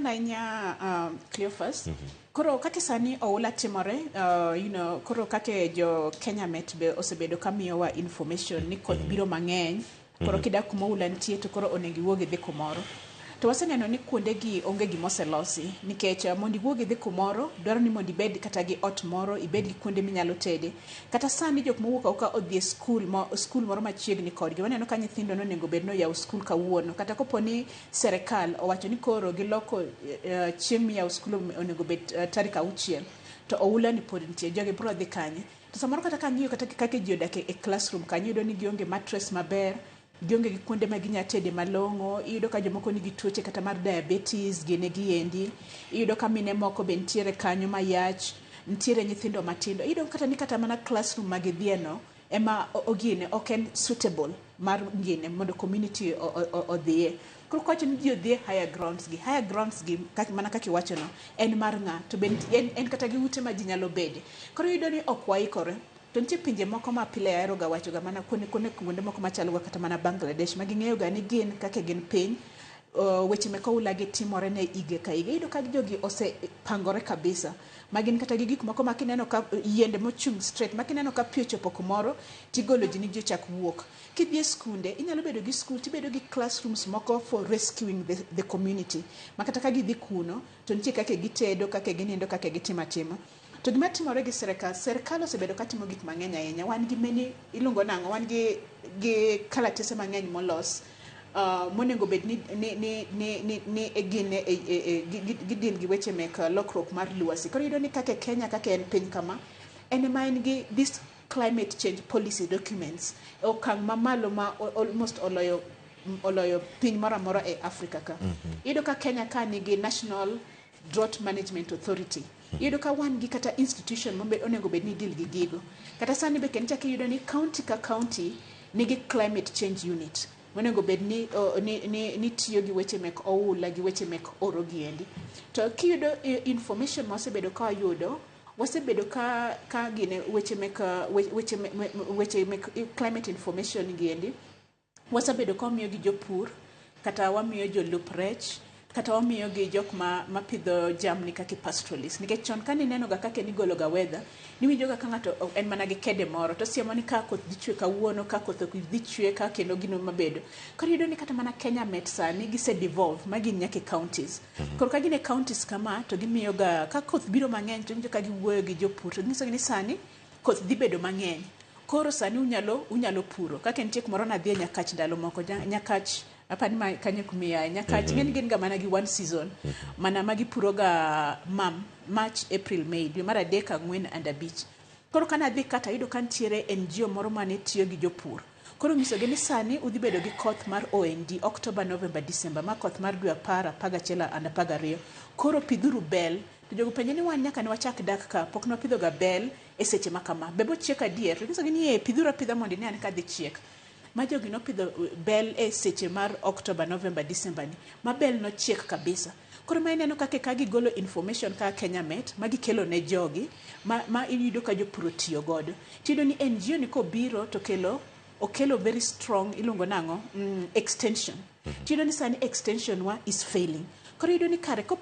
Erokamano ahinya, Cleophas. Koro kaka sani oula timore, koro kaka jo Kenya Met be osebedo ka miyowa information ni koth biro mang'eny. Koro kidak kuma oula nitie, to koro onego iwuog idhi kumoro. To waseneno ni kuonde gi onge gimoselosi, nikech mondo iwuog idhi kumoro dwaro ni mondo ibed kata gi ot moro, ibed gi kuonde minyalo tede. Kata sani jok mowuok oko odhi e skul mo, skul moro machiegni kodgi, waneno ka nyithindo nonego bed ni oyawo skul kawuono. Kata kopo ni serikal owacho ni koro giloko chieng' miyawo skul onego bed tarik 6, to oula ni pod nitie, jogi biro dhi kanye? To samoro kata kang'iyo kata kaka ji odak e classroom kanyo, iyudo ni gionge mattress maber, gionge gi kuonde ma ginya tede malong'o. Iyudo ka jomoko nigi tuoche kata mar diabetes gine giendi. Iyudo ka mine moko be nitiere kanyo mayach, nitiere nyithindo matindo. Iyudo kata ni kata mana classroom ma gidhie no ema ogine ok en suitable mar gine mondo community odhiye. Koro kawacho ni ji odhi e higher grounds gi, higher grounds gi mana kaka iwacho no, en mar ng'a? To be en kata gi ute ma ji nyalo bede? Koro iyudo ni ok waikore. To nitie pinje moko ma pile ahero ga wacho ga mana kuonde moko machalo ga kata mana Bangladesh, ma ging'eyo ga ni gin kaka gin piny, weche mek oula gi timore ne higa ka higa. Iyudo ka jogi osepangore kabisa, ma gin kata gi gik moko ma kineno ka yiende mochung' straight, ma kineno ka pi ochopo kumoro, tigolo ji ni ji ochak wuok. Kidhi e skunde, inyalo bedo gi skul, tibedo gi classrooms moko for rescuing the community, ma kata ka gidhi kuno to nitie kaka gitedo, kaka ginindo, kaka gitimo atima. To gima timore gi sirikal, sirikal osebedo katimo gik mang'eny ahinya. Wan gi many, iluongo nang'o, wan gi kalatese mang'eny molos monego bed ni gin gi deal gi weche mek lokruok mar lwasi. Koro iyudo ni kaka Kenya, kaka en piny kama, en ema en gi this climate change policy documents e okang' mamalo ma almost oloyo piny moro amora e Africa ka. Iyudo ka Kenya ka nigi National Drought Management Authority. Iyudo ka wan gi kata institution mobe onego bed ni deal gi gigo. Kata sani be kendo ichak iyudo ni county ka county nigi climate change unit monego bed ni tiyo gi weche mek oula gi weche mek oro giendi. To kiyudo information ma wasebedo ka wayudo, wasebedo ka gine weche mek climate information giendi, wasebedo ka wamiyo gi jopur, kata wamiyo jolup rech, kata wamiyo gi jok ma mapidho jamni kaka pastoralist. Nikech chon ka nineno ga kaka nigolo ga weather, niwinjo ga ka ng'ato en mana gi kede moro to siemo ni ka koth dhi chwe kawuono, ka koth ok dhi chwe ka, kendo gino mabedo. Koro iyudo ni kata mana Kenya Met sani gise devolve ma gin nyaka e counties. Koro ka gin e counties kama, to gimiyo ga ka koth biro mang'eny, to iwinjo ka giwuoyo gi jopur to ginyisogi ni sani koth dhi bedo mang'eny, koro sani unyalo puro. Kaka nitie kumoro nadhi e Nyakach ndalo moko, Nyakach apani ma kanyo kumiaye Nyakach, ng'eny gin ga mana gi one season, mana ma gipuro ga mam March, April, May, dwe mar 3, 4 and 5. Koro ka nadhi kata ayudo ka nitiere NGO moro mane tiyo gi jopur. Koro nyisogi ni sani udhi bedo gi koth mar OND, October, November, December, ma koth mar dwe 10, 11 and 12. Koro pidhuru bel. To jogo penje ni wan nyaka ne wachak dak ka pok ne wapidho ga bel e seche ma kama, be bochiek adier? To nyisogi ni pidhuru apidha mondo ine ane ka dhi chiek. Ma jogi nopidho bel e seche mar October, November, December ni ma bel nochiek kabisa. Koro ma ineno kaka ka gigolo information ka Kenya Met ma gikelo ne jogi ma iyudo ka jopur otiyo godo, tiyudo ni NGO ni kobiro to kelo okelo very strong, iluongo nang'o, extension. Tiyudo ni sani extension wa is failing. Koro iyudo ni kare kopo